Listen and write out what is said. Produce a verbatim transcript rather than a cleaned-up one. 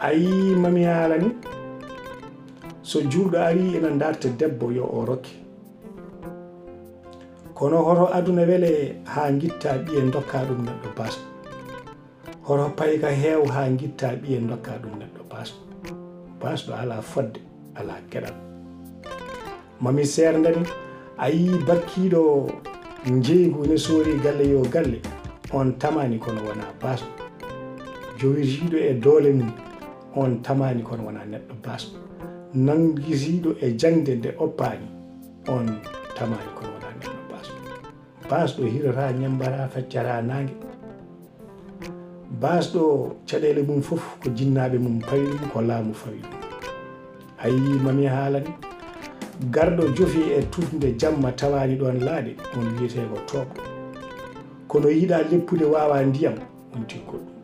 Ayi, mami haala ni, so juulɗo arii ena darta debbo yo o rokke. Kono hoto aduna wele haa ngitta ɓiye ndokka ɗum neɗɗo baasɗo? Hoto payka heew haa ngitta ɓiye ndokka ɗum neɗɗo baasɗo? Baasɗo alaa fodde, alaa geɗal. Mami seernda ni, a yii bakkiiɗo njeeygu ne soori galle yo galle, on tamaani kono wonaa baasɗo. Jowitiiɗo e doole mum, on tamaani kono wonaa neɗɗo baasɗo. Nanngitiiɗo e jaŋde nde oppaani, on tamaani kono wonaa neɗɗo baasɗo. Baasɗo hirotaa, ñemmbataa, feccataa naange. Baasɗo caɗeele mum fof ko jinnaaɓe mum pawi ɗum, ko laamu fawi ɗum. Ayi, mami haala ni, garɗo jofi e tuutnde jamma tawaani ɗoon laaɗe, on wiyetee ko toobɗo. Kono yiɗaa leppude waawaa ndiyam, on tiggoɗo.